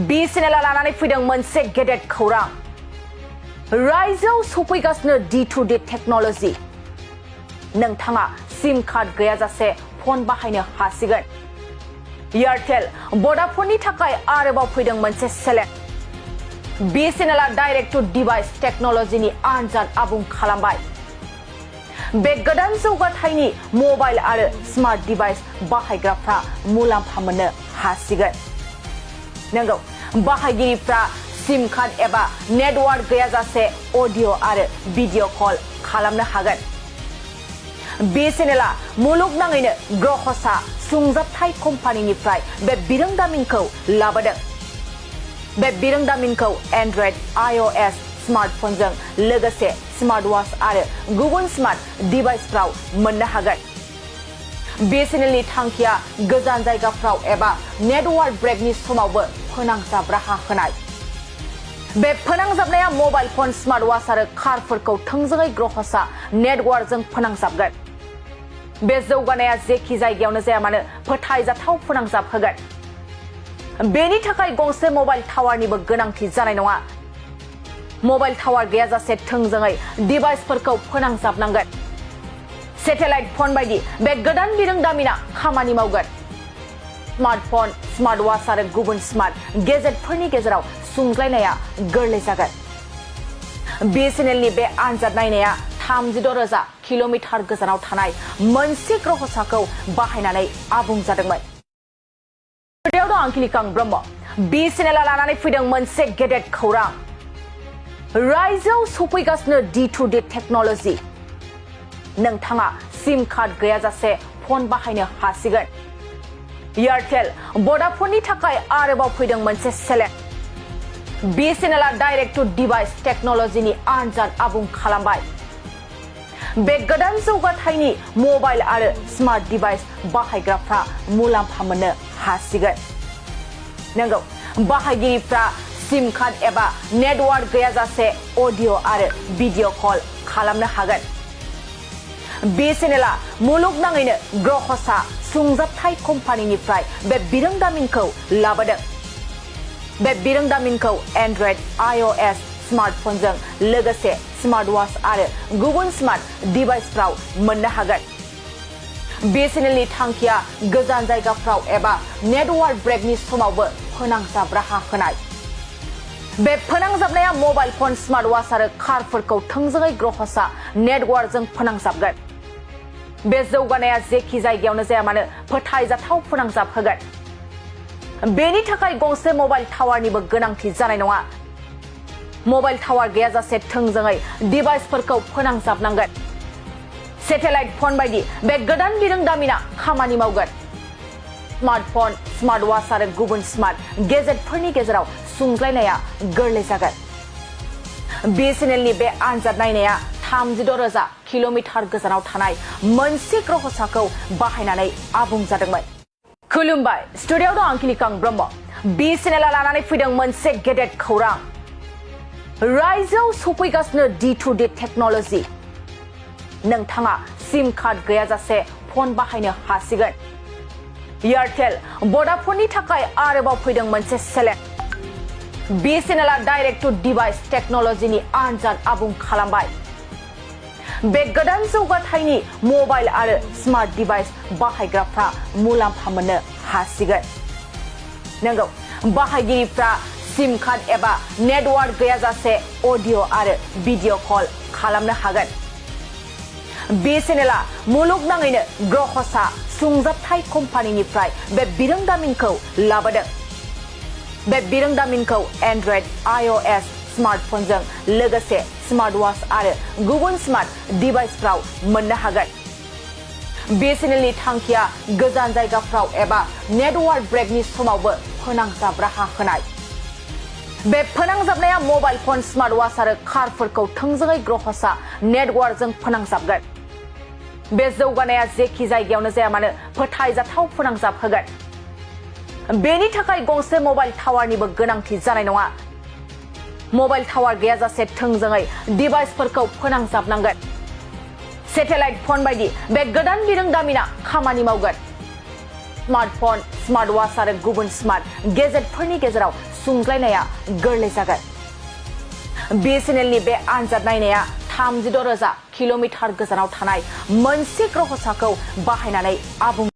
Bsnl लानानै फैदों मोनसे गेदेर खौरां रायजोआव सफैगासिनो D2D टेक्नोलॉजी नोंथाङा सिम कार्ड गैयाजासे फन बाहायनो हासिगोन एयारटेल वोडाफोननि थाखाय आरोबाव फैदों मोनसे select Bsnl direct to device टेक्नोलॉजीनि आनजाद आबुं खालामबाय बे गोदान जौगाथायनि मबाइल आरो स्मार्ट डिवाइस बाहायग्राफ्रा मुलाम्फा मोननो हासिगोन नंगौ बाहायगिरिफ्रा सिम कार्ड एबा नेटवर्क गैयाजासे अडियो आरो भिडियो कल खालामनो हागोन Bsnl मुलुगनाङैनो ग्रहसा सुंजाबथाय कम्पानिनिफ्राय बे बिरोंदामिनखौ लाबोदों बे बिरोंदामिनखौ एंड्रइड iOS स्मार्टफोनजों लोगोसे स्मार्ट वाच आरो गुबुन स्मार्ट डिवाइसफ्राव मोननो हागोन Bsnlनि थांखिया गोजान जायगाफ्राव एबा नेटवर्क ब्रेकनि समावबो फोनांजाब राहा होनाय बे फोनांजाबनाया मबाइल फन स्मार्ट वाच आरो कारफोरखौ थोंजोङै ग्रहसा नेटवर्कजों फोनांजाबगोन बे जौगानाया जेखि जायगायावनो जाया मानो फोथायजाथाव फोनांजाब होगोन बेनि थाखाय गंसे मबाइल टावारनिबो गोनांथि जानाय नङा मबाइल टावार गैयाजासे थोंजोङै डिवाइसफोरखौ फोनांजाबनांगोन सेटेलाइट फन बायदि बे गोदान बिरोंदामिना खामानि मावगोन स्मार्टफन स्मार्ट वाच आरो गुबुन स्मार्ट गेजेटफोरनि गेजेराव सुंज्लायनाया गोरलै जागोन Bsnlनि बे आनजाद नायनाया 36,000 किल'मिटार गोजानाव थानाय मोनसे ग्रहसाखौ बाहायनानै आबुं जादोंमोन Bsnl लानानै फैदों मोनसे गेदेर खौरां रायजोआव सफैगासिनो D2D टेक्नोलॉजी नोंथाङा सिम कार्ड गैयाजासे फन बाहायनो हासिगोन एयारटेल वोडाफोननि थाखाय आरोबाव फैदों मोनसे select Bsnl direct to device टेक्नोलॉजीनि आनजाद आबुं खालामबाय बे गोदान जौगाथायनि मबाइल आरो स्मार्ट डिवाइस बाहायग्राफ्रा मुलाम्फा मोननो हासिगोन नंगौ बाहायगिरिफ्रा सिम कार्ड एबा नेटवर्क गैयाजासे अडियो आरो भिडियो कल खालामनो हागोन Bsnl मुलुगनाङैनो ग्रहसा सुंजाबथाय कम्पानिनिफ्राय बे बिरोंदामिनखौ लाबोदों बे बिरोंदामिनखौ एंड्रइड iOS स्मार्टफोनजों लोगोसे स्मार्ट वाच आरो गुबुन स्मार्ट डिवाइसफ्राव मोननो हागोन Bsnlनि थांखिया गोजान जायगाफ्राव एबा नेटवर्क ब्रेकनि समावबो फोनांजाब राहा होनाय बे फोनांजाबनाया मबाइल फन स्मार्ट वाच आरो कारफोरखौ थोंजोङै ग्रहसा नेटवर्कजों फोनांजाबगोन बे जौगानाया जेखि जायगायावनो जाया मानो फोथायजाथाव फोनांजाब होगोन बेनि थाखाय गंसे मबाइल टावारनिबो गोनांथि जानाय नङा मबाइल टावार गैयाजासे थोंजोङै डिवाइसफोरखौ फोनांजाबनांगोन सेटेलाइट फन बायदि बे गोदान बिरोंदामिना खामानि मावगोन स्मार्टफन स्मार्ट वाच आरो गुबुन स्मार्ट गेजेटफोरनि गेजेराव सुंज्लायनाया गोरलै जागोन Bsnlनि बे आनजाद नायनाया 36,000 किल'मिटार गोजानाव थानाय मोनसे ग्रहसाखौ बाहायनानै आबुं जादोंमोन खुलुमबाय स्टुडिय'आव दं आं किलिकां ब्रह्म Bsnl लानानै फैदों मोनसे गेदेर खौरां रायजोआव सफैगासिनो D2D टेक्नोलॉजी नोंथाङा सिम कार्ड गैयाजासे फन बाहायनो हासिगोन एयारटेल वोडाफोननि थाखाय आरोबाव फैदों मोनसे select Bsnl direct to device टेक्नोलॉजीनि आनजाद आबुं खालामबाय बे गोदान जौगाथायनि मबाइल आरो स्मार्ट डिवाइस बाहायग्राफ्रा मुलाम्फा मोननो हासिगोन नंगौ बाहायगिरिफ्रा सिम कार्ड एबा नेटवर्क गैयाजासे अडियो आरो भिडियो कल खालामनो हागोन Bsnl मुलुगनाङैनो ग्रहसा सुंजाबथाय कम्पानिनिफ्राय बे बिरोंदामिनखौ लाबोदों बे बिरोंदामिनखौ एंड्रइड iOS स्मार्टफोनजों लोगोसे स्मार्ट वाच आरो गुबुन स्मार्ट डिवाइसफ्राव मोननो हागोन Bsnlनि थांखिया गोजान जायगाफ्राव एबा नेटवर्क ब्रेकनि समावबो फोनांजाब राहा होनाय बे फोनांजाबनाया मबाइल फन स्मार्ट वाच आरो कारफोरखौ थोंजोङै ग्रहसा नेटवर्कजों फोनांजाबगोन बे जौगानाया जेखि जायगायावनो जाया मानो फोथायजाथाव फोनांजाब होगोन बेनि थाखाय गंसे मबाइल टावारनिबो गोनांथि जानाय नङा मबाइल टावार गैयाजासे थोंजोङै डिवाइसफोरखौ फोनांजाबनांगोन सेटेलाइट फन बायदि बे गोदान बिरोंदामिना खामानि मावगोन स्मार्टफन, स्मार्ट वाच आरो गुबुन स्मार्ट गेजेटफोरनि गेजेराव सुंज्लायनाया गोरलै जागोन। Bsnlनि बे आनजाद नायनाया 36,000 किल'मिटार गोजानाव थानाय मोनसे ग्रहसाखौ बाहायनानै आबुं